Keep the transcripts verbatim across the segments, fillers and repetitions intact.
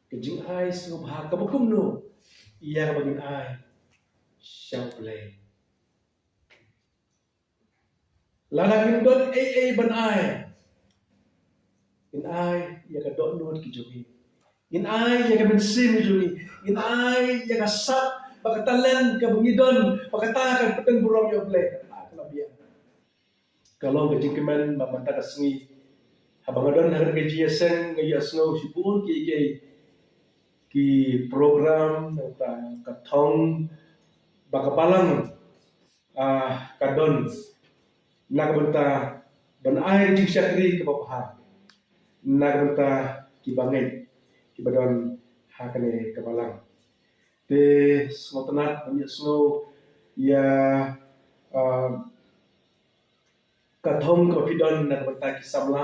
ka jingai sngewbha kaba kumno ïa kaba ngin ai sha U Blei. Lada ngim don ei ei ban ai, ngin ai ïa ka dohnud ki jong ngi, ngin ai ïa ka mynsiem ki jong ngi, ngin ai ïa ka sap bad ka talent kaba ngi don, bad kata kan pynburom ïa U Blei. Ka long ka jingkmen ba mynta ka sngi haba nga don ha ka jingïaseng, nga ïohsngew shibun ki, ki, ki program, ka, ka thong ba ka Balang, ah, ka don na ka bynta ban ai ka jingshakri kaba bha na ka bynta kiba ngeit, kiba don ha kane ka Balang. Te sngewtynnat ban ïohsngew ïa, ah, ka thong kaba phi don na ka bynta ki samla,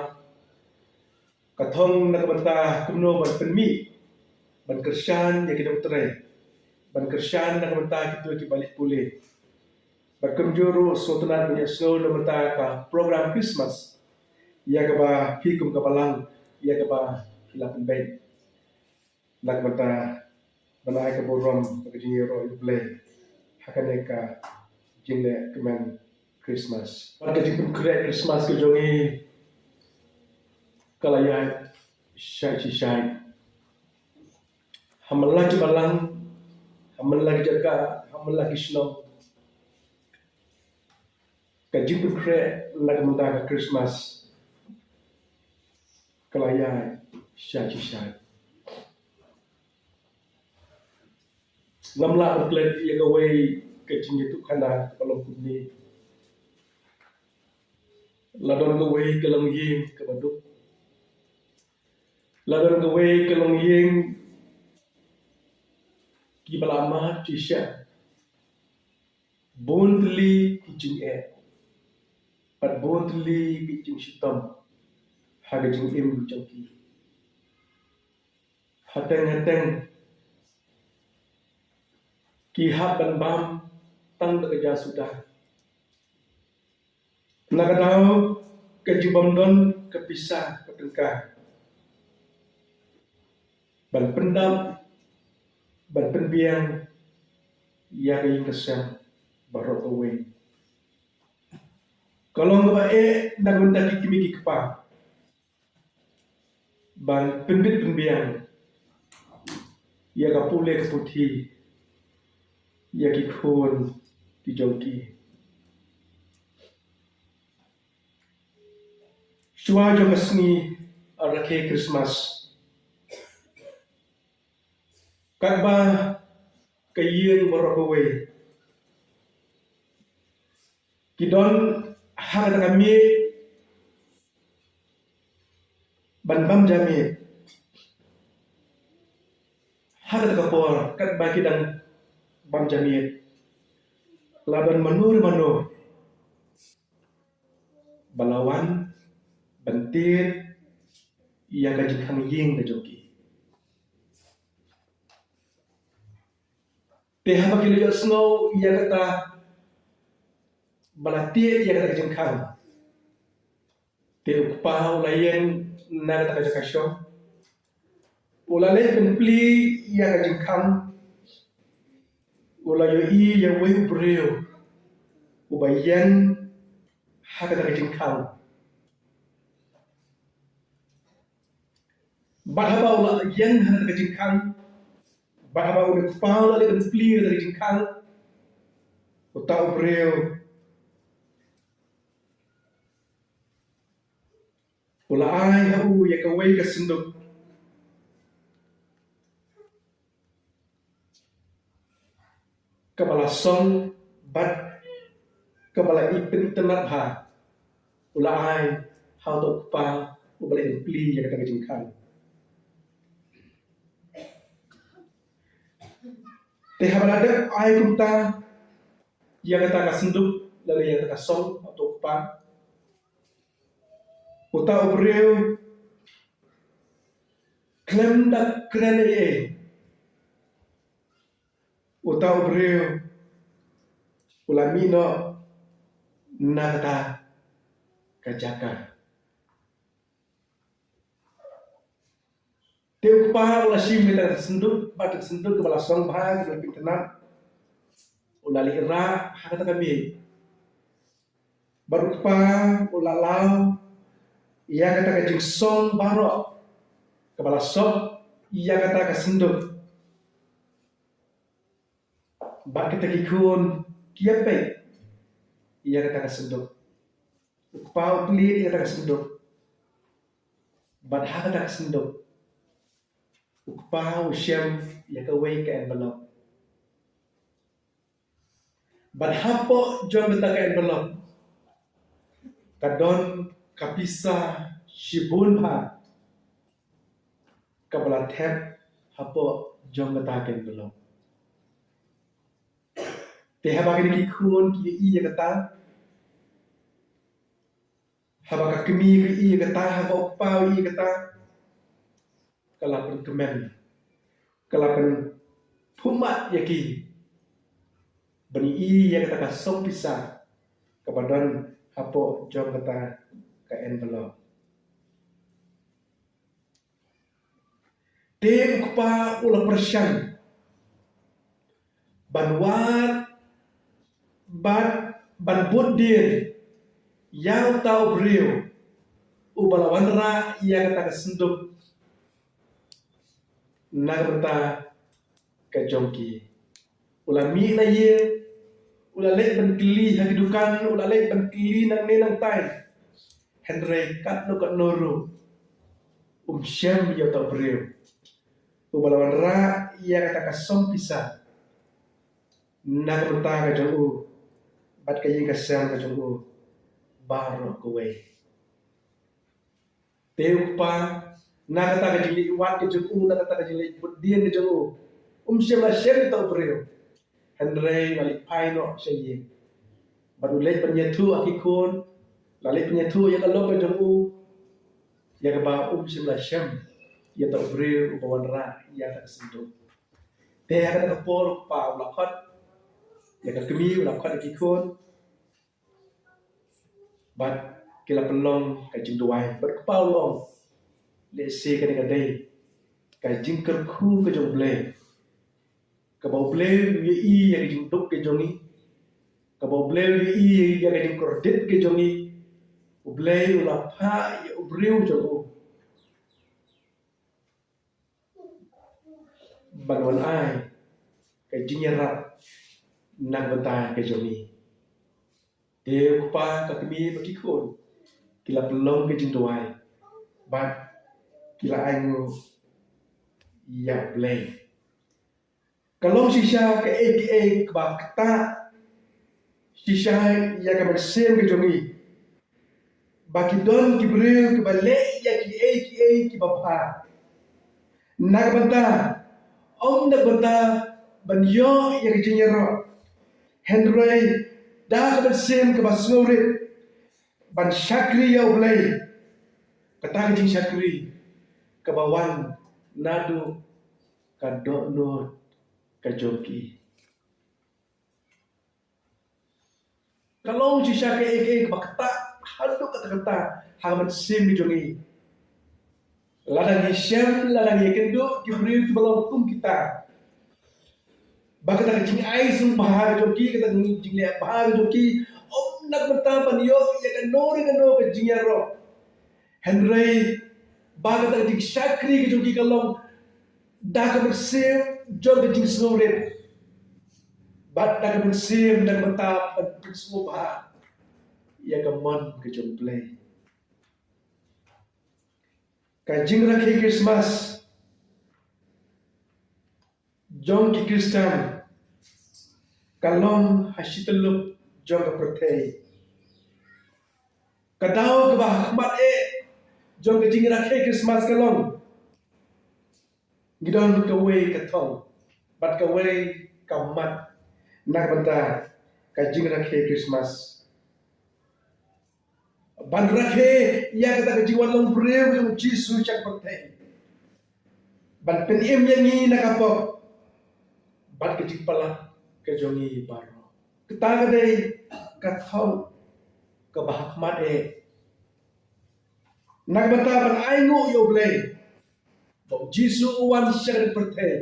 ka thong na ka bynta kumno ban pynmih, ban kyrshan ïa ki nongtrei, ban kyrshan na ka bynta kito kiba leit pule. Bad kumjuh ruh sngewtynnat ban ïohsngew na ka bynta ka program Christmas, ïa kaba phi kum ka Balang, ïa kaba phi la pynbeit na ka bynta ban ai ka burom bad ka jingïaroh ïa U Blei ha kane ka jingleh kmen Christmas. Bad ka jingpynkhreh Christmas ka jong ngi ka la ïaid shai shi shai. Ha man la ki Balang, ha man la ki jaka, ha man la ki shnong, ka jingpynkhreh na ka bynta ka Christmas ka la ïaid shai shi shai. Ngam lah ban klet ïa kawei ka jingïathuhkhana kaba long kumne. La don kawei ka longïing kaba duk, la don kawei ka longïing kiba la mad shisha. Bun tylli ki jingeh bad bun tylli ki jingshitom ha ka jingim jong ki. Hateng hateng ki hap ban bam tang da ka jingsuda. Na ka daw ka jingbym don ka pisa ka tyngka ban pyndap, ban pynbiang ïa ka ïing ka sem baroh kawei. Ka long kaba eh na ka bynta ki kmie ki kpa ban pynbit pynbiang ïa ka pule ka puthi ïa ki khun ki jong ki. Shuwa jong ka sngi rakhe Christmas, katba ka ïing baroh kawei ki don ha kata ka miej ban bam ja miej, ha kata ka por katba ki dang bam ja miej, la don mano re mano ba la wan ban tied ïa ka jingkhang ïing ka jong ki. Te haba ki la ïohsngew ïa kata ba la tied ïa kata ka jingkhang, te u kpa u la ïeng na kata ka jaka shong, u la leit ban plie ïa ka jingkhang, u la ïohi ïa uwei u briew uba ïeng ha kata ka jingkhang. Bad haba u la ïeng ha kata ka jingkhang, bad haba une u kpa u la leit ban plie ha kata ka jingkhang, uta u briew u la ai ha u ïa kawei ka synduk kaba la song bad kaba la ipin itynnad bha, u la ai ha uta u kpa uba la ïeng plie ïa kata ka jingkhang. Te haba la dep ai kumta ïa kata ka synduk lane ïa kata ka song ha uta u kpa, uta u briew khlem da kren ei ei, uta u briew u la mih noh na kata ka jaka. Te u kpa u la shim ïa kata ka synduk, bad ka synduk kaba la song bha, kaba la pyntynnat, u la leit rah ha kata ka miej. Bad u kpa u la law ïa kata ka jingsong baroh kaba la sop ïa kata ka synduk. Bad kita ki khun ki ïa peit ïa kata ka synduk. U kpa u plie ïa kata ka synduk. Bad ha kata ka synduk, u kpa u shem ïa kawei ka envelope. Bad hapoh jong kata ka envelope ka don ka pisa shibun bha kaba la thep hapoh jong kata ka envelope. Te haba kine ki khun ki ïohi ïa kata, haba ka kmie ka ïohi ïa kata, haba u kpa u ïohi ïa kata, ka la pynkmen, ka la pynphumat ïa ki ban ïohi ïa kata ka song pisa kaba don hapoh jong kata ka envelope. Te u kpa u la pyrshang ban wad bad ban bud dien ïa uta u briew uba la wanrah ïa kata ka synduk na ka bynta ka jong ki. U la mih na ïing, u la leit ban kylli ha ki dukan, u la leit ban kylli nangne nangtai. Hynrei katno katno ruh um shem ïa uta u briew uba la wanrah ïa kata ka song pisa na ka bynta ka jong u bad ka ïing ka sem ka jong u baroh kawei. Te u kpa, na kata ka jingleit wad ka jong u, na kata ka jingleit bud dien ka jong u, um shym la shem ïa uta u briew. Hynrei u la leit phai noh sha ïing. Bad u leit ban ïathuh ha ki khun, la leit ban ïathuh ïa ka lok ka jong u, ïa kaba um shym la shem ïa uta u briew uba wanrah ïa kata ka synduk. Te ha kata ka por u kpa u la khot ïa ka kmie, u la khot ïa ki khun. Bad ki la pynlong ka jingduwai. Bad u kpa u ong, lehse kane ka dei ka jingkyrkhu ka jong U Blei, kaba U Blei u ïohi ïa ka jingduk ka jong ngi, kaba U Blei u ïohi ïa ka jingkordit ka jong ngi. U Blei u la phah ïa u briew jong u ban wan ai ka jingïarap na ka bynta ka jong ngi. Te u kpa, ka kmie bad ki khun ki la pynlong ka jingduwai bad ki la ainguh ïa U Blei. Ka long shisha kaei kaei kaba ktah shisha ïa ka mynsiem ka jong ngi. Ba ki don ki briew kiba leh ïa kiei kiei kiba bha na ka bynta, ym na ka bynta ban ïoh ïa ka jingïaroh, hynrei da ka mynsiem kaba sngewrit ban shakri ïa U Blei. Kata ka jingshakri kaba wan naduh ka dohnud ka jong ki. Ka long shisha kaei kaei kaba ktah haduh katta katta ha ka mynsiem ka jong ngi. Lada ngi shem, lada ngi ïakynduh ki briew kiba long kum kita, ba kata ka jingai sngewbha ka jong ki, kata ka jingleh bha ka jong ki, ym na ka bynta ban ïoh ïa kano re kano ka jingïaroh, hynrei ba kata ka jingshakri ka jong ki ka long da ka mynsiem jong ka jingsngewrit bad da ka mynsiem na ka bynta ban pynsngewbha ïa ka mon ka jong U Blei. Ka jingrakhe Christmas jong ki Khristan ka long ha shi tyllup jong ka pyrthei. Ka daw kaba hakhmat eh jong ka jingrakhe Christmas ka long, ngi don kawei ka thong bad kawei ka mat na ka bynta ka jingrakhe Christmas. Ban rakhe ïa kata ka jingwan long briew jong U Jisu sha ka pyrthei, ban pynim ïa ngi na ka pop bad ka jingpalat ka jong ngi baroh. Kata ka dei ka thong kaba hakhmat eh na ka bynta ban ainguh ïa U Blei. Ba u Jisu u wan sha ka pyrthei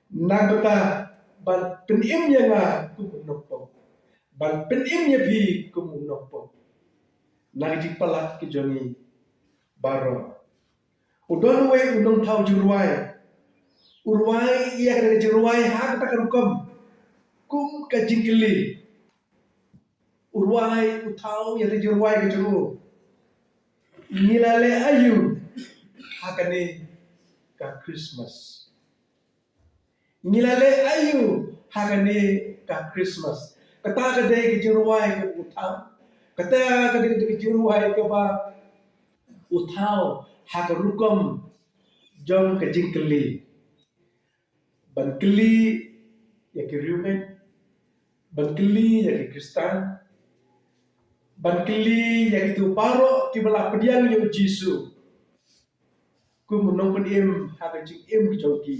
na ka bynta ban pynim ïa nga kum u nongpop, ban pynim ïa phi kum u nongpop. Na ka jingpalat ka jong ngi baroh. U don uwei u nongthaw jingrwai. U rwai ïa ka jingrwai ha kata ka rukom kum ka jingkylli. U rwai u thaw ïa ka jingrwai ka jong u. Ngi la leh aïu ha kane ka Christmas? Ngi la leh aïu ha kane ka Christmas? Kata ka dei ka jingrwai kaba u thaw. Kata ka dei ka jingrwai kaba u thaw ha ka rukom jong ka jingkylli. Ban kylli ïa ki riewngeit, ban kylli ïa ki Khristan, ban kylli ïa kito baroh kiba la pdiang ïa u Jisu kum u nongpynim ha ka jingim ka jong ki.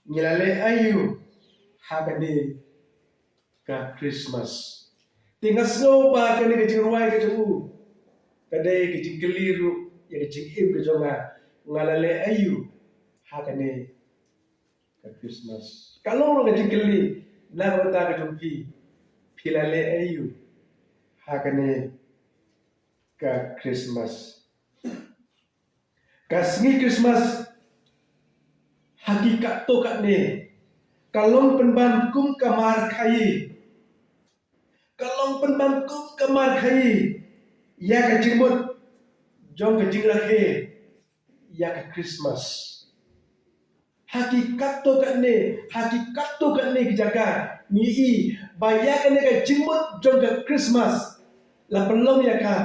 Ngi la leh aïu ha kane ka Christmas? Te nga sngew ba kane ka jingrwai ka jong u ka dei ka jingkylli ruh ïa ka jingim ka jong nga, nga la leh aïu ha kane ka Christmas? Ka long ruh ka jingkylli na ka bynta ka jong phi, phi la leh aïu ha kane ka Christmas? Ka sngi Christmas ha ki katto katne ka long pynban kum ka mar khaïi. Ka long pynban kum ka mar khaïi ïa ka jingmut jong ka jingrakhe ïa ka Christmas. Ha ki katto katne, ha ki katto katne ki jaka ngi i ba ïa kane ka jingmut jong ka Christmas la pynlong ïa ka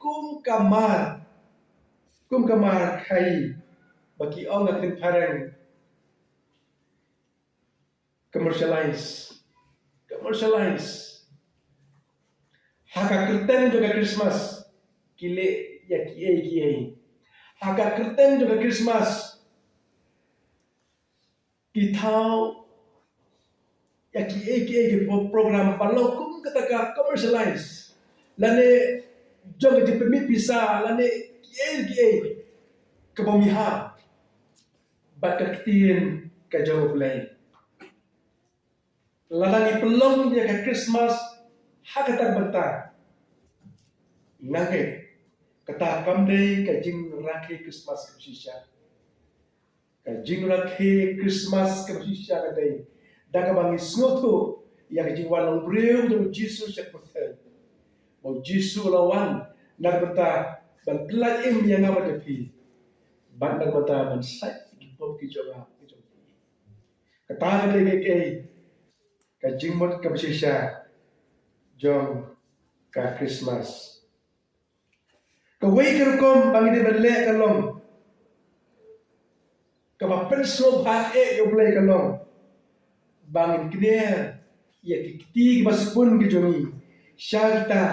kum ka mar, kum ka mar khaïi, ba ki ong ha ka ktien phareng commercialize. Commercialize. Ha ka kyrteng jong ka Christmas ki leh ïa kiei kiei. Ha ka kyrteng jong ka Christmas ki thaw ïa kiei kiei ki pro-, program ba long kum kata ka commercialize, lane jong ka jingpynmih pisa, lane kiei kiei kaba mihap bad ka ktien ka jong U Blei. Lada ngi pynlong ïa ka Christmas ha kata ka bynta, nga ngeit kata kam dei ka jingrakhe Christmas kaba shisha. Ka jingrakhe Christmas kaba shisha ka dei da kaba ngi sngewthuh ïa ka jingwan long briew jong u Jisu sha ka pyrthei. Ba u Jisu u la wan na ka bynta ban pyllait im ïa nga bad ïa phi, bad na ka bynta ban sait ïa ki pop ki jong nga ki jong phi. Kata ka dei ka, ka, ka jingmut kaba shisha jong ka Christmas. Kawei ka rukom ba ngi dei ban leh ka long, kaba pynsngewbha eh ïa U Blei ka long ba ngin kner ïa ki kti kiba sbun ki jong ngi sha kita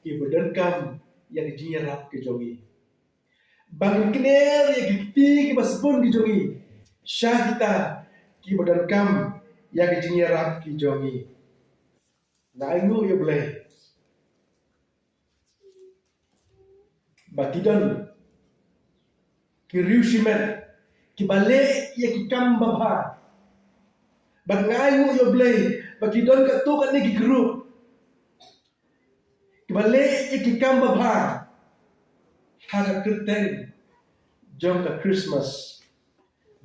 kiba donkam ïa ka jingïarap ki jong ngi. Ba ngin kner ïa ki kti kiba sbun ki jong ngi sha kita kiba donkam ïa ka jingïarap ki jong ngi. Nga ainguh ïa U Blei ba ki don ki riewshimet kiba leh ïa ki kam babha. Bad nga ainguh ïa U Blei ba ki don katto katne ki group kiba leh ïa ki kam babha ha ka kyrteng jong ka Christmas.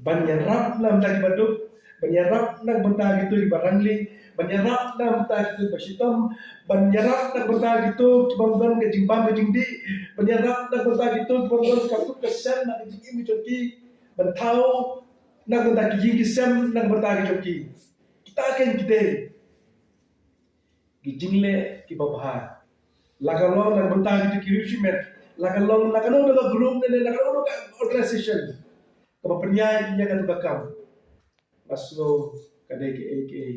Ban ïarap na ka bynta kiba duk, ban ïarap na ka bynta kito kiba rangli, ban ïarap na ka bynta kito kiba shitom, ban ïarap na ka bynta kito kiba don ka jingbam ka jingdih, ban ïarap na ka bynta kito kiba don ka kut ka sem na ka jingim ka jong ki, ban thaw na ka bynta ki ïing ki sem na ka bynta ka jong ki. Kita kein ki dei ki jingleh kiba bha. La ka long na ka bynta kito ki riewshimet, la ka long na kano kano ka group ne, ne na kano kano ka organization kaba pynïaid ïa katu ka kam, nga sngew ka dei kaei kaei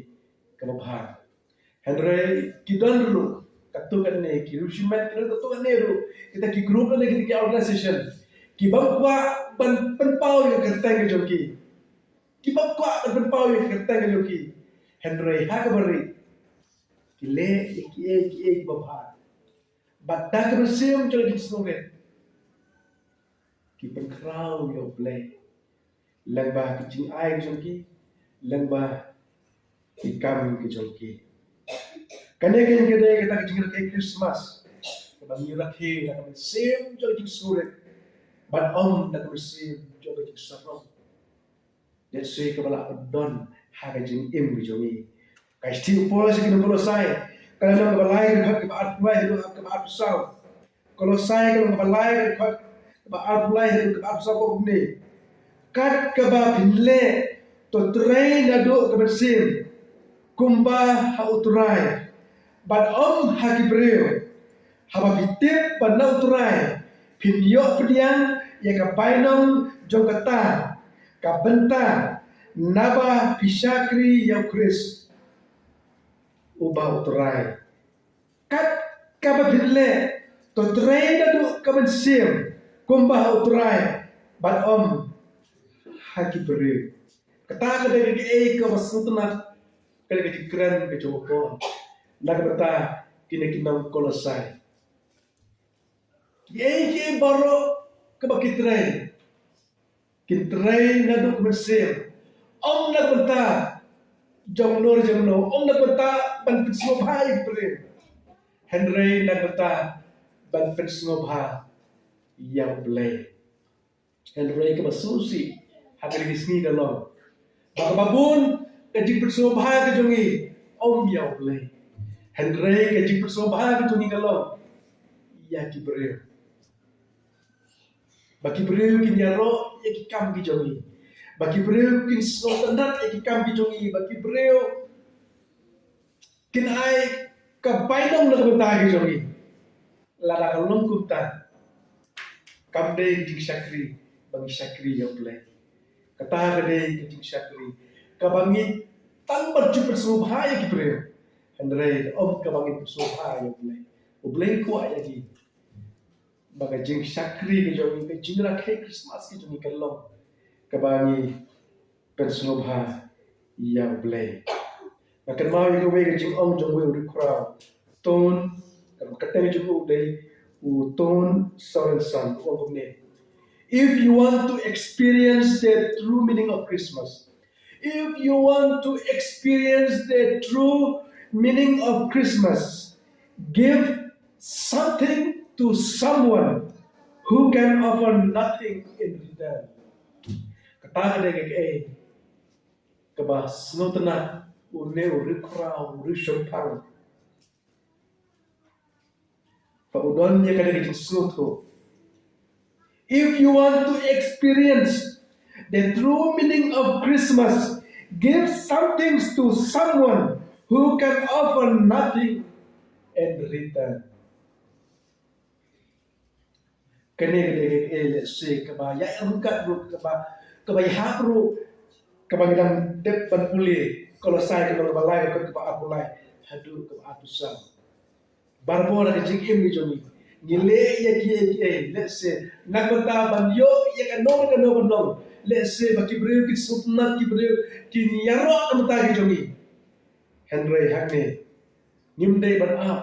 kaba bha. Hynrei ki don ruh katto katne ki riewshimet, ki don katto katne ruh kita ki group ne, kita ki organization kibym kwah ban pynpaw ïa ka kyrteng ka jong ki. Kibym kwah ban pynpaw ïa ka kyrteng ka jong ki. Hynrei ha kaba rit ki leh ïa kiei kiei kiba bha. Bad da ka mynsiem jong ka jingsngewrit ki pynkhraw ïa U Blei lyngba ki jingai ki jong ki, lyngba ki kam ki jong ki. Kane ka dei kata ka jingrakhe Christmas kaba ngi rakhe da ka mynsiem jong ka jingsngewrit bad ym da ka mynsiem jong ka jingsarong. Dei shi kaba la don ha ka jingim ka jong ngi. Ka shithi u Paul sha ki nong Kolosai, ka lynnong kaba lai, ka dkhot kaba arphew lai haduh kaba arphew saw. Kolosai ka lynnong kaba lai, ka dkhot kaba arphew lai haduh kaba arphew saw, ka ong kumne: Kat kaba phin leh, to trei naduh ka mynsiem kumba ha U Trai, bad ym ha ki briew. Haba phi tip ba na U Trai phin ïoh pdiang ïa ka bainong jong kata ka bynta, naba phi shakri ïa U Khrist uba U Trai. Kat kaba phin leh, to trei naduh ka mynsiem kumba ha U Trai, bad ym ha ki briew. Kata ka dei kaei kaba sngewtynnat, ka dei ka jingkren ka jong u Paul na ka bynta kine ki nong Kolosai. Kiei kiei baroh kaba ki trei, kin trei naduh ka mynsiem, ym na ka bynta jong no jong no, ym na ka bynta ban pynsngewbha ïa ki briew, hynrei na ka bynta ban pynsngewbha ïa U Blei. Hynrei kaba sngewsih ha kine ki sngi ka long ba kaba bun ka jingpynsngewbha ka jong ngi ym ïa U Blei, hynrei ka jingpynsngewbha ka jong ngi ka long ïa ki briew. Ba ki briew kin ïaroh ïa ki kam ki jong ngi, ba ki briew kin sngewtynnat ïa ki kam ki jong ngi, ba ki briew kin ai ka bainong na ka bynta ki jong ngi. Lada ka long kumta, kam dei ka jingshakri ba ngi shakri ïa U Blei. Kata ka dei ka jingshakri kaba ngi tang ban ju pynsngewbha ïa ki briew, hynrei ym kaba ngi pynsngewbha ïa U Blei. U Blei u kwah ïa ngi ba ka jingshakri ka jong ngi, ka jingrakhe Christmas ka jong ngi kan long kaba ngi pynsngewbha ïa U Blei. Nga kynmaw ïa kawei ka jingong jong uwei u riewkhraw Tone, ka kyrteng jong u dei u Tone Sorensen, u ong kumne: If you want to experience the true meaning of Christmas, if you want to experience the true meaning of Christmas, give something to someone who can offer nothing in return. Kata ka dei ka, eh, kaba sngewtynnat, une u riewkhraw, u riewshemphang, ba u don ïa kane ka jingsngewthuh. If you want to experience the true meaning of Christmas, give something to someone who can offer nothing in return. Kane ka dei ka, eh, lehse kaba ïa ryngkat ruh, kaba, kaba ïahap ruh, kaba ngi dang dep ban pule, Kolosai ka lynnong kaba lai, ka dkhot kaba arphew lai haduh kaba arphew saw. Barabor ha ka jingim ka jong ngi, ngi leh ïa ki, ïa ki, eh, lehse na ka bynta ban ïoh ïa kano kano kano, lehse ba ki briew kin sngewtynnat, ki briew kin ïaroh na ka bynta ka jong ngi. Hynrei hangne ngim dei ban ap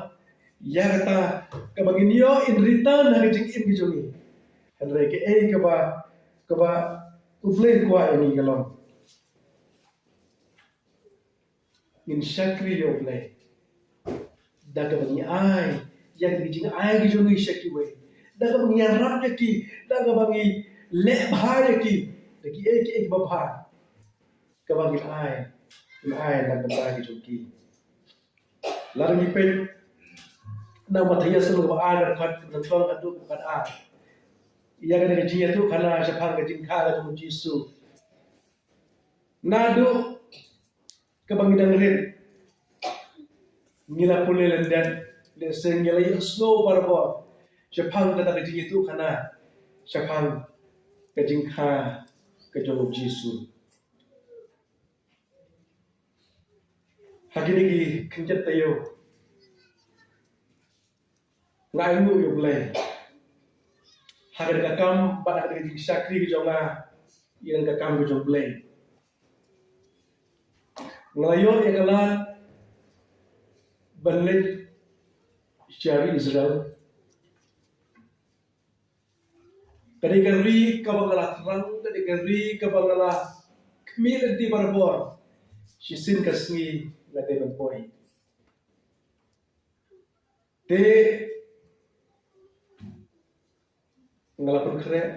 ïa kata kaba ngin ïoh in return ha ka jingim ka jong ngi. Hynrei kaei kaba, kaba U Blei u kwah ïa ngi ka long ngin shakri ïa U Blei da kaba ngi ai ïa ki jingai ki jong ngi sha kiwei, da kaba ngi ïarap ïa ki, da kaba ngi leh bha ïa ki da kiei kiei kiba bha kaba ngin ai, ngin ai na ka bynta ki jong ki. Lada ngi peit na Mathaios lynnong kaba ar, dkhot kaba nyngkong haduh kaba khatar, ïa kane ka jingïathuhkhana shaphang ka jingkha ka jong u Jisu. Naduh kaba ngi dang rit ngi la pule lyndet, lehse ngi la ïohsngew barabor shaphang kata ka jingïathuhkhana shaphang ka jingkha ka jong u Jisu. Ha kine ki khyndiat taïew nga ainguh ïa U Blei ha kane ka kam bad ha kane ka jingshakri ka jong nga ïa kane ka kam ka jong U Blei. Nga la ïoh ïa ka lad ban leit sha ri Israel. Ka dei ka ri kaba nga la thrang, ka dei ka ri kaba nga la khmih lynti barabor. Shisien ka sngi nga dei ban poi. Te nga la pynkhreh,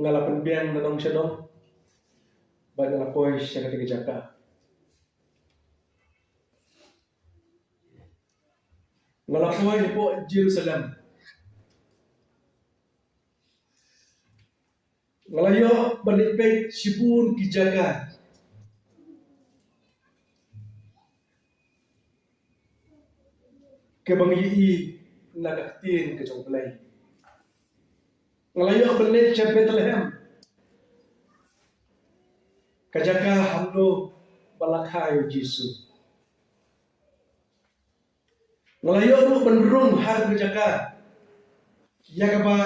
nga la pynbiang na nong sha nong, bad nga la poi sha kata ka jaka. Nga la poi hapoh Jerusalem. Nga la ïoh ban leit peit shibun ki jaka kaba ngi ïohi na ka ktien ka jong U Blei. Nga la ïoh ban leit sha Bethlehem, ka jaka hangno ba la kha ïa U Jisu. Nga la ïoh ruh ban rung ha ka jaka ïa kaba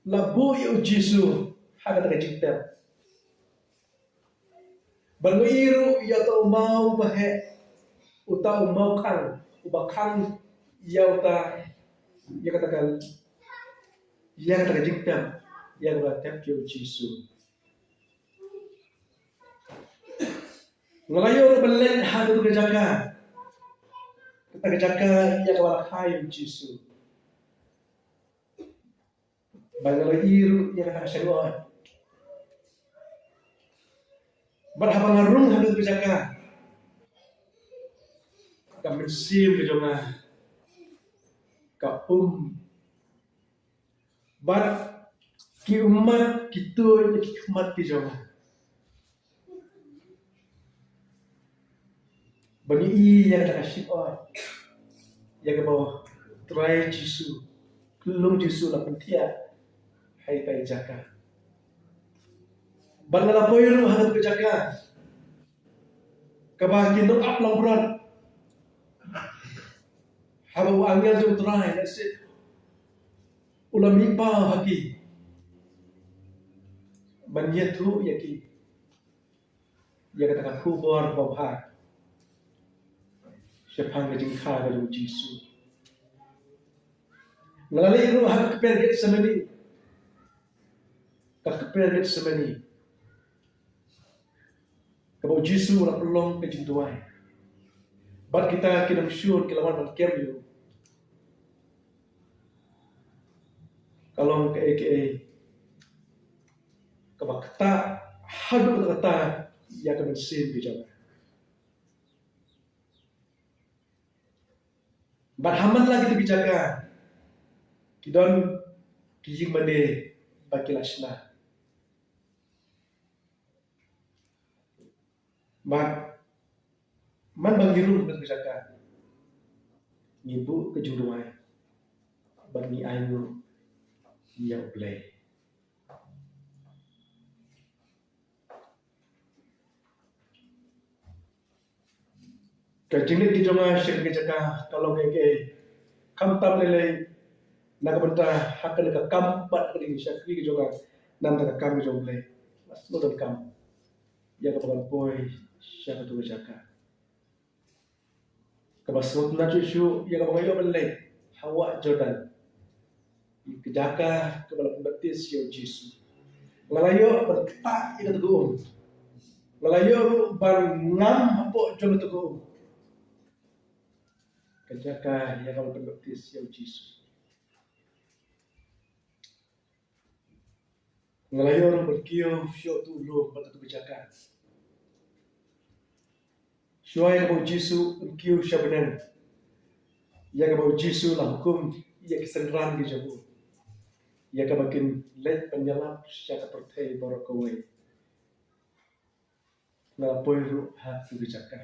la buh ïa U Jisu ha kata ka jingtep. Bad nga ïohi ruh ïa uta u maw uba heh, uta u maw khang, uba khang ïa uta, ïa kata ka, ïa kata ka jingtep, ïa kaba tep ïa U Jisu. Nga la ïoh ruh ban leit ha kata ka jaka, kata ka jaka ïa kaba la kha ïa U Jisu. Bad nga la ïohi ruh ïa kata ka shynrang. Bad haba nga rung ha kata ka jaka, ka mynsiem ka jong nga ka um. Bad ki ummat ki tuid na ki khmat ki jong nga. Ban ïohi ïa kata ka shynrang, ïa kaba U Trai Jisu, ka long Jisu la pynthiah ha ita i jaka. Bad nga la poi ruh ha kata ka jaka kaba ki nongap langbrot, haba u angel jong U Trai, that's it, u la mih paw ha ki ban ïathuh ïa ki ïa kata ka khubor babha shaphang ka jingkha ka jong U Jisu. Nga la leit ruh ha ka kper Gethsemane, ka kper Gethsemane, kaba U Jisu u la pynlong ka jingduwai. Bad kita ki nongshun ki la wan ban kem ïa u. Ka long kaei kaei kaba ktah haduh katta katta ïa ka mynsiem ka jong nga. Bad ha man la kita ki jaka ki don ki ïing mane ba ki la shna. Bad man ba ngi rung ha kata ka jaka, ngi buh ka jingduwai bad ngi ainguh ïa U Blei. Ka jingleit ka jong nga sha kata ka jaka ka long kaei kaei, khamtam lei lei na ka bynta ha kane ka kam bad ka dei shakri ka jong nga, na ka bynta ka kam ka jong U Blei. Nga sngewdonkam ïa kaba ngan poi sha kata ka jaka kaba sngewtynnat shuh shuh ïa kaba nga ïoh ban leit ha wah Jordan, ka jaka kaba la pynbaptis ïa U Jisu. Nga la ïoh ban ktah ïa kata ka um. Nga la ïoh ruh ban ngam hapoh jong kata ka um, ka jaka ïa kaba la pynbaptis ïa U Jisu. Nga la ïoh ruh ban kiew shuh tu lum bad tu jaka. Shuwa ïa kaba U Jisu un kiew sha bneng, ïa kaba U Jisu la hukum ïa ki synran ki jong u, ïa kaba kin leit ban ïalap sha ka pyrthei baroh kawei. Nga la poi ruh ha kata ka jaka.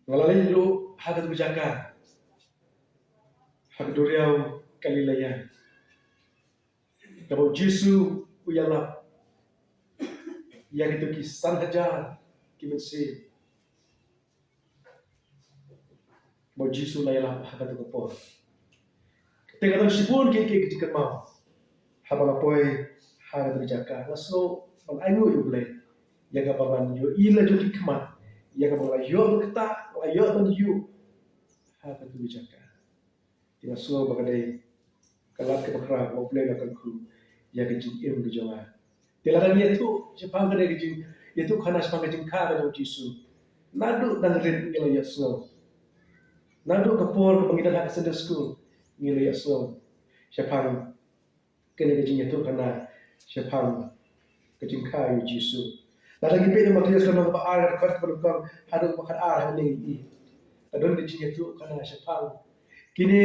Nga la leit ruh ha kata ka jaka, ha ka duriaw Galilea, kaba U Jisu u ïalap ïa kito ki san hajar ki mynsiem. Ba U Jisu u la ïalap ha kata ka por. Te nga don shibun ki, ki, ki jingkynmaw haba nga poi ha kata ka jaka. Nga sngew ban ainguh ïa U Blei ïa kaba ngan ïohi la jong ki khmat, ïa kaba nga la ïoh ban ktah, la ïoh ban ïoh ha katu ka jaka. Te nga sngew ba ka dei ka lad kaba khraw kaba U Blei u la kyrkhu ïa ka jingim ka jong nga. Te lada ngi ïathuh shaphang kane ka jingïathuhkhana shaphang ka jingkha ka jong U Jisu, naduh dang rit ngi la ïohsngew. Naduh ka por kaba ngi don ha ka Sunday school ngi la ïohsngew shaphang kane ka jingïathuhkhana shaphang ka jingkha ïa U Jisu. Lada ngi peit na Mathaios lynnong kaba ar, ka dkhot kaba nyngkong haduh kaba khatar, hangne ngi i ka don ka jingïathuhkhana shaphang kine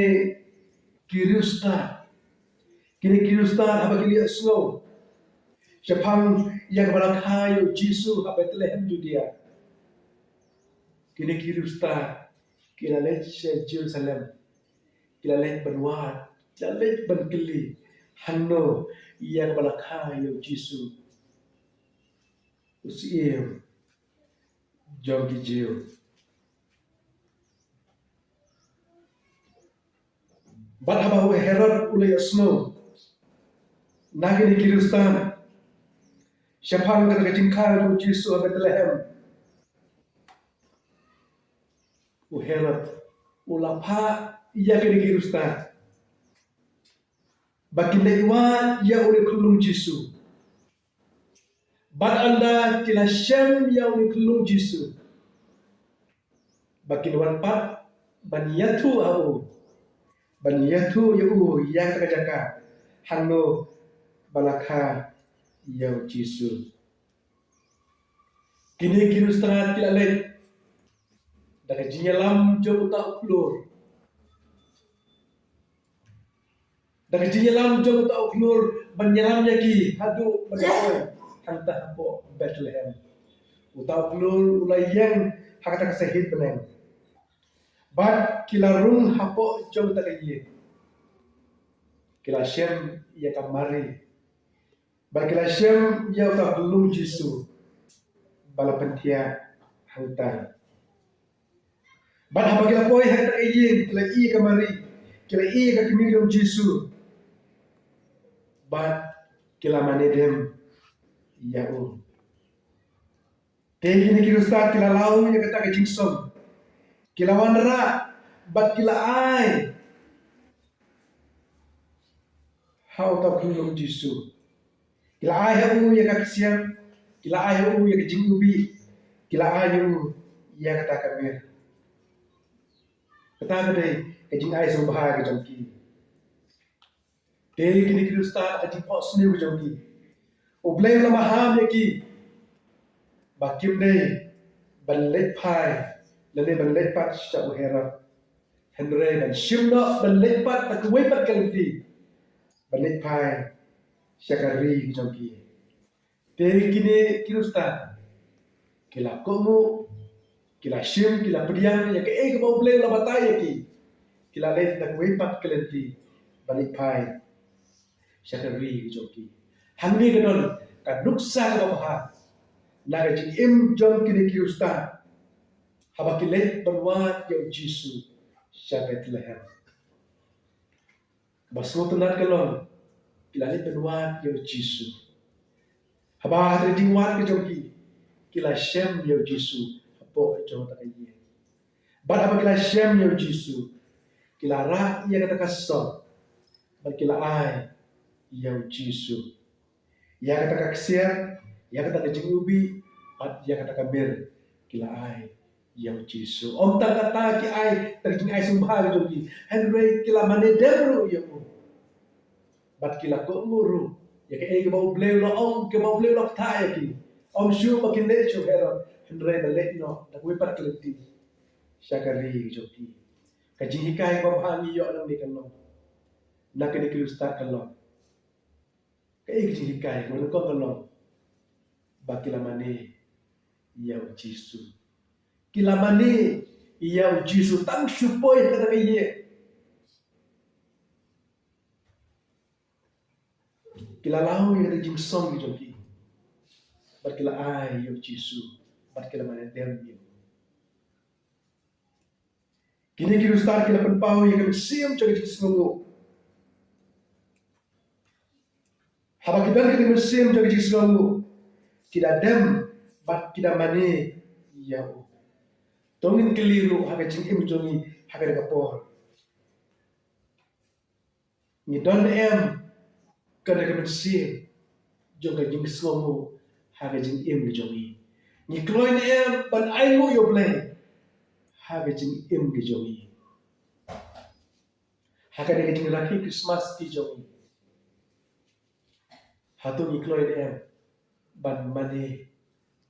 ki riewstad. Kine ki riewstad haba ki la ïohsngew shaphang ïa kaba la kha ïa U Jisu ha Bethlehem Judia, kine ki riewstad ki la leit sha Jerusalem. Ki la leit ban wad, ki la leit ban kylli hangno ïa kaba la kha ïa U Jisu, u syiem jong ki Jiw. Bad haba u Herod u la ïohsngew na kine ki riewstad shaphang kata ka jingkha jong U Jisu ha Bethlehem, u Herod u la phah ïa kine ki riewstad ba kin leit wad ïa une u khyllung Jisu. Bad ynda ki la shem ïa une u khyllung Jisu, ba kin wan pat ban ïathuh ha u, ban ïathuh ïa u ïa kata ka jaka hangno ba la kha ïa U Jisu. Kine ki riewstad ki la leit da ka jingïalam jong uta u khlur, da ka jingïalam jong uta u khlur ban ïalam ïa ki haduh ban poi hangta hapoh Bethlehem. Uta u khlur u la ïeng ha kata ka sahit bneng. Bad ki la rung hapoh jong kata ka ïing. Ki la shem ïa ka Mari. Bad ki la shem ïa uta u khyllung Jisu ba la pynthiah hangta. Bad haba ki la poi ha kata ka ïing, ki la ïohi ïa ka Mari, ki la ïohi ïa ka kmie jong U Jisu. Bad ki la mane dem ïa u. Te kine ki riewstad ki la law ïa kata ka jingsong. Ki la wanrah bad ki la ai ha uta u khyllung Jisu. Ki la ai ha u ïa ka ksiar, ki la ai ha u ïa ka jingïewbih, ki la ai ha u ïa kata ka mir. Kata ka dei ka jingai sngewbha ka jong ki. Te kine ki riewstad ha ka jingphohsniew ka jong ki, U Blei u la maham ïa ki ba kim dei ban leit phai lane ban leit pat sha u Herod, hynrei ban shim noh ban leit pat da kawei pat ka lynti, ban leit phai sha ka ri ka jong ki. Te kine ki riewstad ki la kohnguh, ki la shim, ki la pdiang ïa kaei kaba U Blei u la batai ïa ki. Ki la leit da kawei pat ka lynti ban leit phai sha ka ri ka jong ki. Hangne ka don ka nuksa kaba bha na ka jingim jong kine ki riewstad haba ki leit ban wad ïa U Jisu sha Bethlehem. Kaba sngewtynnat ka long, ki la leit ban wad ïa U Jisu. Haba ha ka jingwad ka jong ki, ki la shem ïa U Jisu hapoh jong kata ka ïing. Bad haba ki la shem ïa U Jisu, ki la rah ïa kata ka song bad ki la ai ïa U Jisu. Ïa kata ka ksiar, ïa kata ka jingïewbih bad ïa kata ka mir ki la ai ïa U Jisu. Ym tang kata ki ai tang ka jingai sngewbha ka jong ki, hynrei ki la mane dem ruh ïa u. Bad ki la kohnguh ruh ïa kaei kaba U Blei u la ong, kaba U Blei u la ktah ïa ki. Ym shuh ba kin leit sha u Herod, hynrei ba leit noh da kawei pat ka lynti sha ka ri ka jong ki. Ka jinghikai kaba bha ngi ïoh nangne ka long, na kine ki riewstad ka long, kaei ka jinghikai kaba nyngkong ka long ba ki la mane ïa U Jisu. Ki la mane ïa U Jisu tang shu poi ha kata ka ïing. Ki la law ïa kata ka jingsong ka jong ki bad ki la ai ïa U Jisu bad ki la mane dem ïa u. Kine ki riewstad ki la pynpaw ïa ka mynsiem jong ka jingsngewnguh. Haba ki don ka mynsiem jong ka jingsngewnguh, ki da dem bad ki da mane ïa u. To ngin kylli ruh ha ka jingim jong ngi, ha kane ka por. Ngi don em kane ka mynsiem jong ka jingsngewnguh ha ka jingim ka jong ngi? Ngi kloi ne em ban ainguh ïa U Blei ha ka jingim ka jong ngi? Ha kane ka jingrakhe Christmas ka jong ngi, hato ngi kloi ne em ban mane,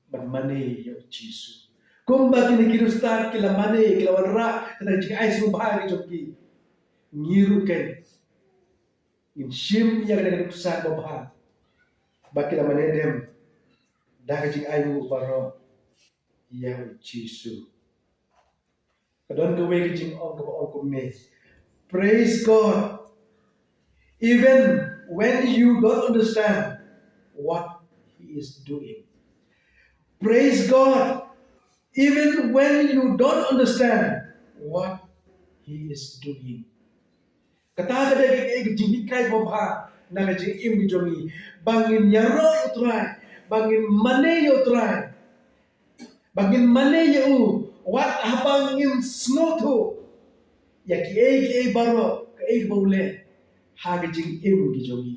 ban mane ïa U Jisu kumba kine ki riewstad ki la mane, ki la wanrah kata ka jingai sngewbha ka jong ki? Ngi ruh keiñ ngin shim ïa kane ka nuksa kaba bha ba ki la mane dem da ka jingai nguh baroh ïa U Jisu. Ka don kawei ka jingong kaba ong kumne: Praise God even when you don't understand what He is doing. Praise God even when you don't understand what He is doing. Kata ka dei ka, ka jinghikai ba bha na ka jingim ka jong ngi, ba ngin ïaroh ïa U Trai, ba ngin mane ïa U Trai, ba ngin mane ïa U wat haba ngim sngewthuh ïa kiei kiei baroh, kaei ba U leh ha ka jingim ka jong ngi.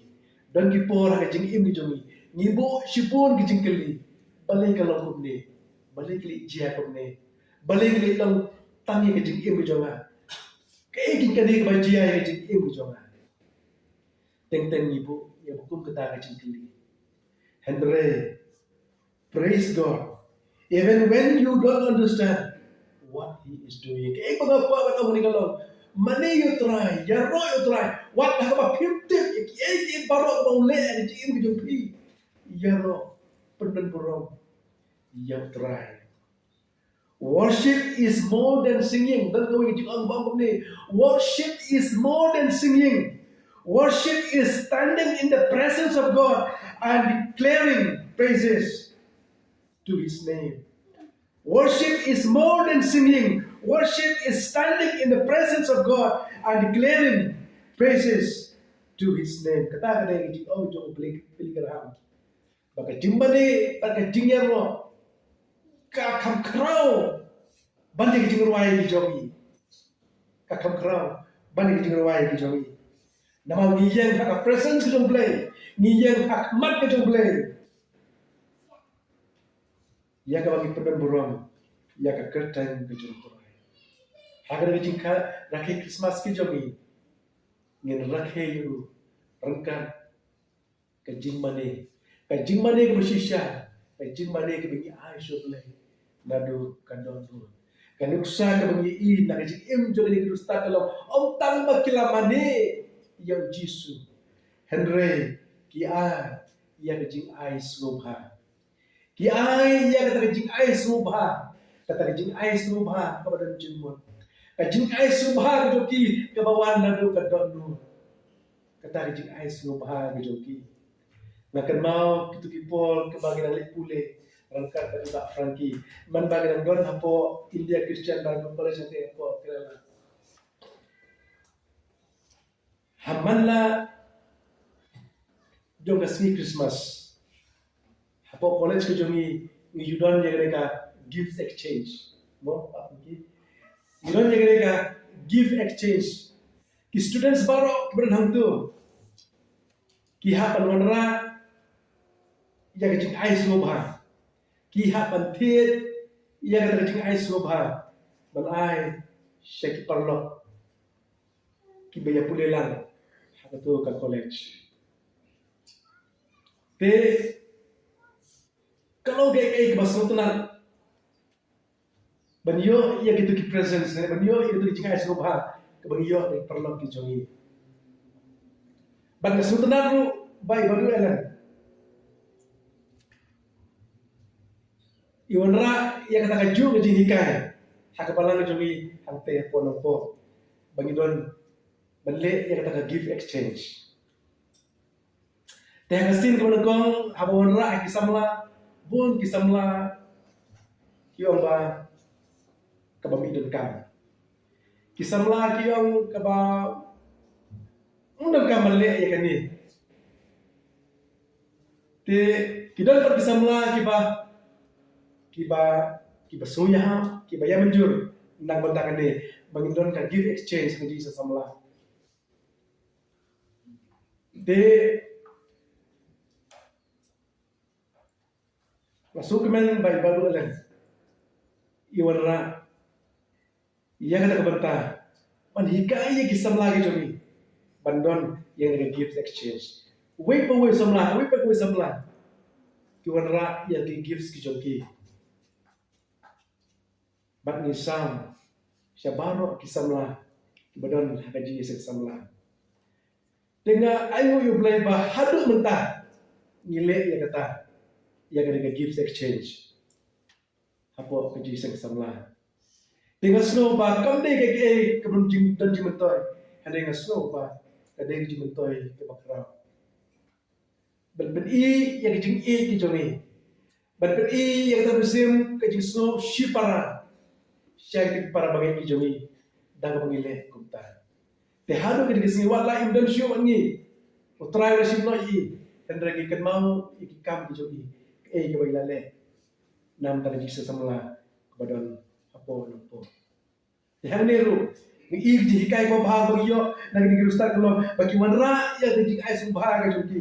Don ki por ha ka jingim ka jong ngi ngi buh shibun ki jingkylli: Balei ka long kumne? Balei ka leit jia kumne? Balei ka leit long tang ïa ka jingim ka jong nga? Kaei kane kaba jia ïa ka jingim ka jong nga? Teng teng ngi buh ïa kum kata ka jingkylli. Hynrei praise God even when you don't understand what He is doing. Kaei ba nga kwah ban ong kane ka long: mane ïa U Trai, ïaroh ïa U Trai wat haba phim tip ïa kiei kiei baroh ba U leh ha ka jingim ka jong phi. Ïaroh, pyndon burom ïa U Trai. Worship is more than singing. Don kawei ka jingong ba ong kumne: Worship is more than singing. Worship is standing in the presence of God and declaring praises to His name. Worship is more than singing. Worship is standing in the presence of God and declaring praises to His name. Kata ka dei ka jingong jong u Billy, Billy Graham, ba ka jingmane bad ka jingïaroh ka kham khraw ban ïa ka jingrwai ka jong ngi. Ka kham khraw ban ïa ka jingrwai ka jong ngi. Namar ngi ïeng ha ka presence ka jong U Blei, ngi ïeng ha khmat ka jong U Blei, ïa kaba ngi pyndon burom ïa ka kyrteng ka jong U Trai. Ha kane ka jingrakhe Christmas ka jong ngi, ngin rakhe ïa U ryngkat ka jingmane, ka jingmane kaba shisha, ka jingmane kaba ngi ai sha U Blei naduh ka dohnud. Ka nuksa kaba ngi i na ka jingim jong kine ki riewstad ka long, ym tang ba ki la mane ïa U Jisu, hynrei ki ai ïa ka jingai sngewbha. Ki ai ïa kata ka jingai sngewbha, kata ka jingai sngewbha kaba don jingmut, ka jingai sngewbha ka jong ki kaba wan naduh ka dohnud. Kata ka jingai sngewbha ka jong ki. Nga kynmaw kito ki por kiba ngi dang leit pule ryngkat bad i Bah Frankie, man ba ngi dang don hapoh India Christian Bible College, hangtei hapoh Kerala. Ha man la jong ka sngi Christmas, hapoh college ka jong ngi, ngi ju don ïa kane ka gift exchange. Mo, Bah Frankie? Ngi don ïa kane ka gift exchange. Ki students baroh kiba don hangto ki hap ban wanrah ïa ka jingai sngewbha. Ki hap ban thied ïa kata ka jingai sngewbha ban ai sha ki paralok kiba ïa pule lang ha kato ka college. Te ka long kaei kaba sngewtynnat ban ïoh ïa kito ki presents, ban ïoh ïa kito ki jingai sngewbha kaba ngi ïoh na ki paralok ki jong ngi. Bad ka sngewtynnat ruh ba i Bah Ellen i wanrah ïa kata kajuh ka jinghikai ha ka balang ka jong ngi hangtei hapoh Nongpoh, ba ngi don ban leh ïa kata ka gift exchange. Te ha ka sien kaba nyngkong, haba wanrah ha ki samla, bun ki samla ki ong ba kaba mih donkam. Ki samla ki ong kaba ym donkam ban leh ïa kane. Te ki don pat ki samla kiba, kiba, kiba sngewbha, kiba ïa mynjur na ka bynta kane. ba ngin don ka gift exchange ha ka jingïaseng samla. Te nga sngewkmen ba i Bah Duh Alen i wanrah ïa kata ka bynta ban hikai ïa ki samla ki jong i ban don ïa ka gift exchange. Uwei pa uwei samla, uwei pa uwei samla ki wanrah ïa ki gifts ki jong ki. Bad ngi sam sha baroh ki samla kiba don ha ka jingïaseng samla. Te nga ainguh ïa U Blei ba haduh mynta ngi leh ïa kata, ïa kata ka gift exchange hapoh ka jingïaseng samla. Te nga sngew ba kam dei ka kaei ka don jing, don jingmyntoi, hynrei nga sngew ba ka dei ka jingmyntoi kaba khraw. Ban pyni ïa ka jingïeit ka jong i. Ban pyni ïa kata ka mynsiem ka jingsngew shipara sha kita ki para bangeit ki jong i da kaba ngi leh kumta. Te haduh kane ka sngi wat la im don shuh bad ngi, U Trai u la shim noh ïa i, hynrei ngi kynmaw ïa ki kam ki jong i, kaei kaba i la leh na ka bynta ka jingïaseng samla kaba don hapoh Nongpoh. Te hangne ruh ngi ïohi ka jinghikai kaba bha ba ngi ïoh na kine ki riewstad ka long ba ki wanrah ïa ka jingai sngewbha ka jong ki.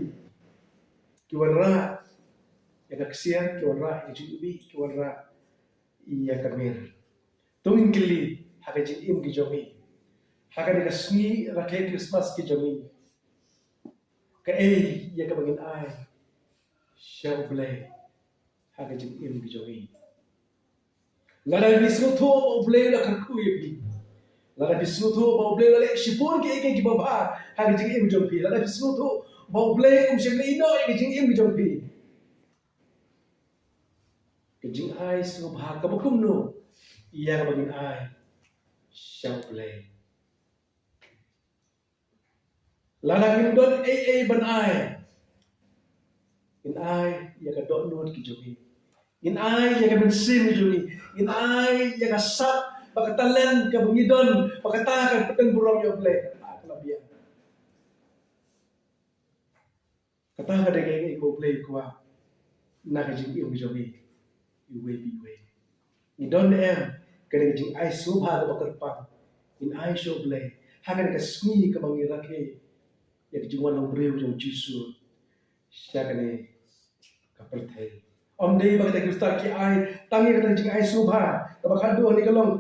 Ki wanrah ïa ka ksiar, ki wanrah ïa ka jingïohi, ki wanrah ïa ka mir. To ngin kylli ha ka jingim ki jong ngi, ha kane ka sngi rakhe Christmas ki jong ngi, kaei ïa kaba ngin ai sha U Blei ha ka jingim ki jong ngi? Lada phi sngewthuh ba U Blei u la kyrkhu ïa phi, lada phi sngewthuh ba U Blei u la leh shibun kiei kiei kiba bha ha ka jingim jong phi, lada phi sngewthuh ba U Blei um shym la ïehnoh ïa ka jingim jong phi, ka jingai sngewbha kaba kumno ïa kaba ngin ai sha U Blei? Lada ngim don ei ei ban ai, ngin ai ïa ka dohnud ki jong ngi, ngin ai ïa ka mynsiem ki jong ngi, ngin ai ïa ka sap bad ka talent kaba ngi don, bad kata kan pynburom ïa U Blei. Kata ka la biang. Kata ka dei kaei kaba U Blei u kwah na ka jingim jong ngi iwei pa iwei. Ngi don ne em kane ka jingai sngewbha kaba kyrpang? Ngin ai sha U Blei ha kane ka sngi kaba ngi rakhe ïa ka jingwan long briew jong U Jisu sha kane ka pyrthei. Ym dei ba kita ki riewstad ki ai tang ïa kata ka jingai sngewbha, kaba khatduh hangne ka long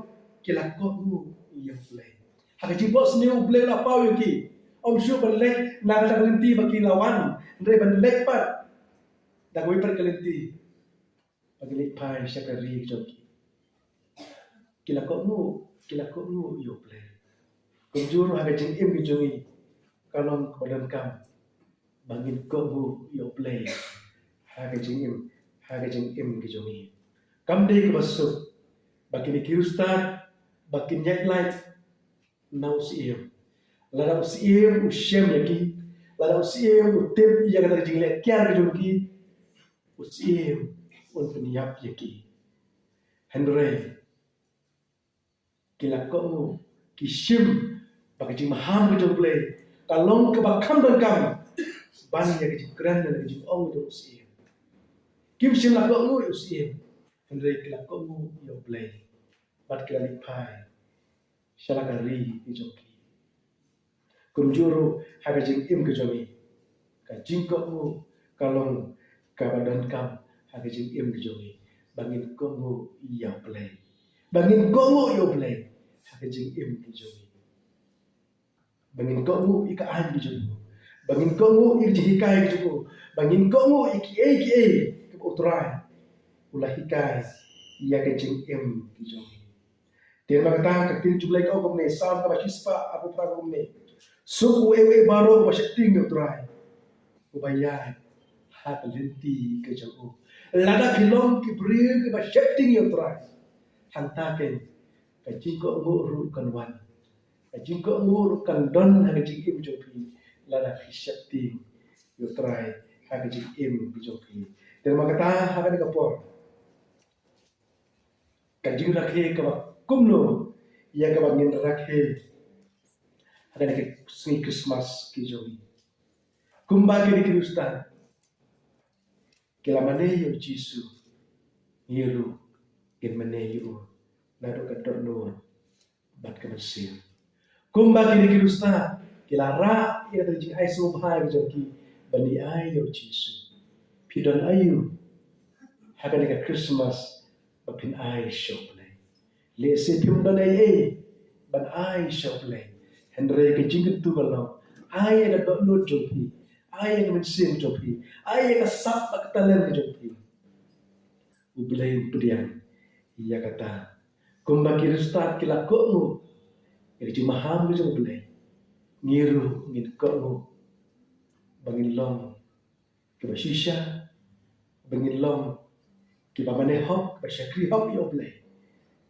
ki la kohnguh ïa U Blei. Ha ka jingphohsniew U Blei u la paw ïa ki, ym shuh ban leit na kata ka lynti ba ki la wan, hynrei ban leit pat da kawei pat ka lynti ba ki leit phai sha ka ri jong ki. Ki la kohnguh, ki la kohnguh ïa U Blei. Kumjuh ruh ha ka jingim ki jong ngi ka long kaba donkam ba ngin kohnguh ïa U Blei ha ka jingim, ha ka jingim ki jong ngi. Kam dei kaba suk ba kine ki riewstad ba kin ïaid lait na u Syiem. Lada u Syiem u shem ïa ki, lada u Syiem u tip ïa kata ka jingleh kiar ka jong ki, u Syiem un pynïap ïa ki. Hynrei ki la kohnguh, ki shim ba ka jingmaham ka jong U Blei ka long kaba kham donkam ban ïa ka jingkren ne ka jingong jong u Syiem. Kim shym la kohnguh ïa u Syiem, hynrei ki la kohnguh ïa U Blei bad ki la leit phai sha la ka ri ki jong ki. Kumjuh ruh ha ka jingim ka jong ngi, ka jingkohnguh ka long kaba donkam ha ka jingim ka jong ngi, ba ngin kohnguh ïa U Blei, ba ngin kohnguh ïa U Blei ha ka jingim ka jong ngi, ba ngin kohnguh ïa ka aiñ ka jong u, ba ngin kohnguh ïa ka jinghikai ka jong u, ba ngin kohnguh ïa kiei kiei kiba U Trai u la hikai ïa ka jingim ka jong ngi. Te namar kata ka ktien jong U Blei ka ong kumne, Salm kaba shispah arphew phra ka ong kumne: Suk uei uei baroh uba sheptieng ïa U Trai, uba ïaid ha ka lynti ka jong u. Lada phi long ki briew kiba sheptieng ïa U Trai, hangta keiñ ka jingkohnguh ruh kan wan, ka jingkohnguh ruh kan don ha ka jingim jong phi lada phi sheptieng ïa U Trai ha ka jingim ka jong phi. Te namar kata ha kane ka por, ka jingrakhe kaba kumno ïa kaba ngin rakhe ha kane ka sngi Christmas ki jong ngi? Kumba kine ki riewstad ki la mane ïa u Jisu, ngi ruh ngin mane ïa u naduh ka dohnud bad ka mynsiem. Kumba kine ki riewstad ki la rah ïa ka jingai sngewbha ka jong ki ban ïa ai ïa u Jisu. Phi don aïu ha kane ka Christmas ba phin ai sha U Blei? Lehse phim don ei ei ban ai sha U Blei, hynrei ka jingkyntu ka long, ai ïa ka dohnud jong phi, ai ïa ka mynsiem jong phi, ai ïa ka sap bad ka talent jong phi. U Blei un pdiang ïa kata. Kumba ki riewstad ki la kohnguh ïa ka jingmaham ka jong U Blei, ngi ruh ngin kohnguh ba ngin long kiba shisha, ba ngin long kiba mane hok, ba shakri hok ïa U Blei,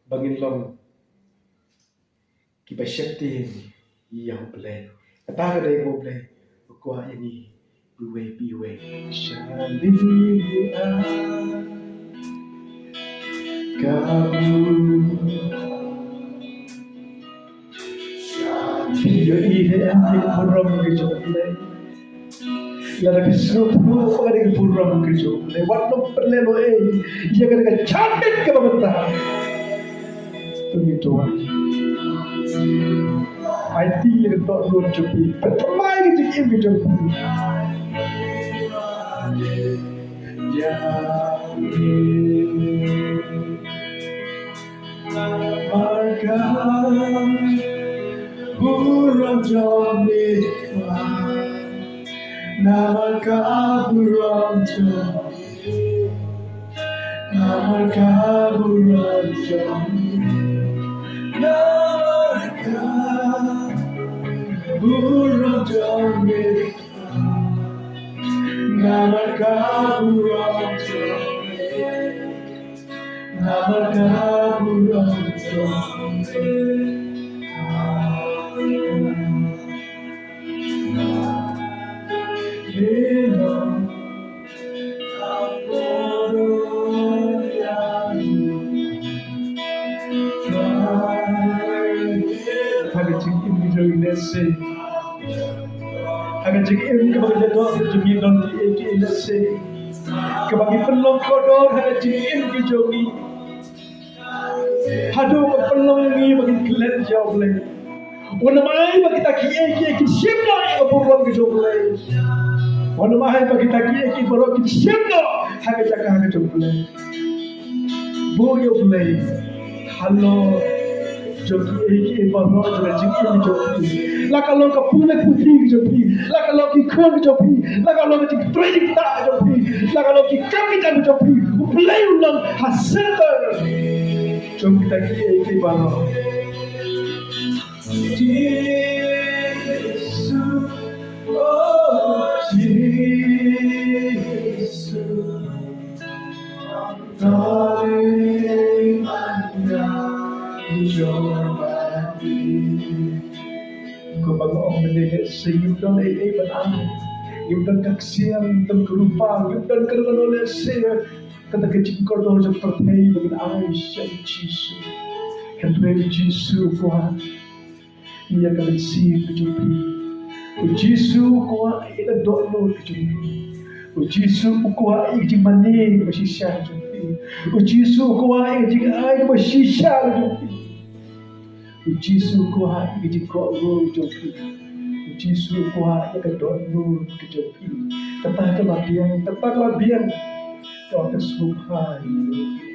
ba ngin long kiba sheptieng ïa U Blei. Kata ka dei ba U Blei u kwah ïa ngi iwei pa iwei. Shane ka Phi ïohi ne em ïa ka burom ka jong U Blei? Lada phi sngewthuh ba ka dei ka burom ka jong U Blei, wat nym pynlehnoh ei ïa kane ka jingkit kaba mynta. To ngin duwai. Aiti ïa ka dohnud jong phi, pynthame ïa ka jingim ka jong phi. Ïa. Namar ka burom jong me, namar ka burom jong me, namar ka burom jong me, namar ka burom jong me. Namar ka burom jong me, namar ka burom jong me. Ha ka jingim jong ngi lehse, ha ka jingim kaba ka jingdon jong ngi don kiei kiei lehse kaba ngi pynlong kordor ha ka jingim ka jong ngi. Haduh ba pynlong ïa ngi ba ngin klet ïa U Blei. Wat nym ai ba kita kiei kiei kin shim noh ïa ka burom ka jong U Blei. Wat nym ai ba kita kiei kiei baroh kin shim noh ha ka jaka ka jong U Blei. Buh ïa U Blei halor jong kiei kiei baroh jong ka jingim jong phi. La ka long ka pule puthi jong phi, la ka long ki khun jong phi, la ka long ka jingtrei jingktah jong phi, la ka long ki kam ki jam jong phi, U Blei un long ha center jong kita kiei kiei baroh. Jisu, oh Jisu. Kumba nga ong mynne, lehse ngim don ei ei ban ai. Ngim don ka ksiar, ngim don ka rupa, ngim don kano kano lehse kata ka jingkordor jong pyrthei ba ngin ai sha u Jisu. Hynrei u Jisu u kwah ïa ka mynsiem ka jong phi. U Jisu u kwah ïa ka dohnud ka jong phi. U Jisu u kwah ïa ka jingmane kaba shisha ka jong phi. U Jisu u kwah ïa ka jingai kaba shisha ka jong phi. U Jisu u kwah ïa ka jingkohnguh ka jong phi. U Jisu u kwah ïa ka dohnud ka jong phi. Kata ka la biang, kata ka la biang. Ka wan ka sngewbha ïa u.